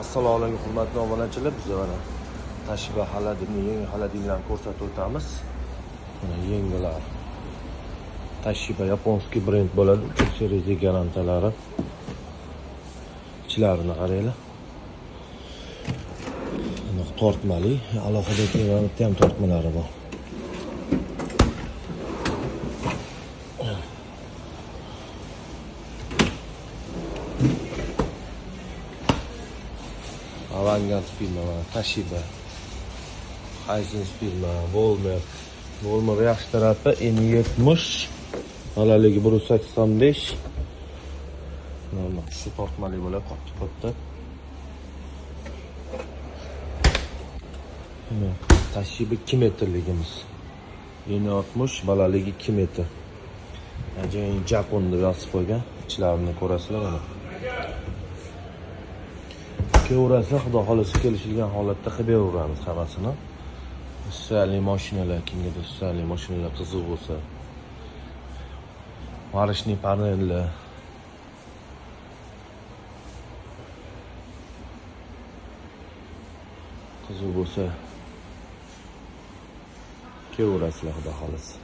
Assalomu alaykum hurmatli obunachilar, biz mana Toshiba xolodilnik, yangi xolodilniklarni ko'rsatib o'tamiz. Mana yangilar. Toshiba yaponskiy brend bo'ladi, 3 seriya garantilari. Ichlarini qaranglar. Mana tortmali, alohida bitta ham tortmalari bor. Avangard firma, Toshiba, Hisense firma, Volmer. Volmer yaxshi tarafi N70, balandligi 185. Mana shu tortmali bo'ladi, katta-katta. Toshiba 2 metrligimiz. N60, balandligi 2 metr. Ajoyib Japon deb yozib qo'ygan. Ichlarini ko'rasizlar mana. Kelaverasizlar, xudo xolasa kelishilgan holatda qilib beraveramiz hammasini. Sotsialli mashinalar, kimgadir sotsialli mashinalar qiziq bo'lsa, varishli panellar, qiziq bo'lsa kelaverasizlar, xudo xolasa.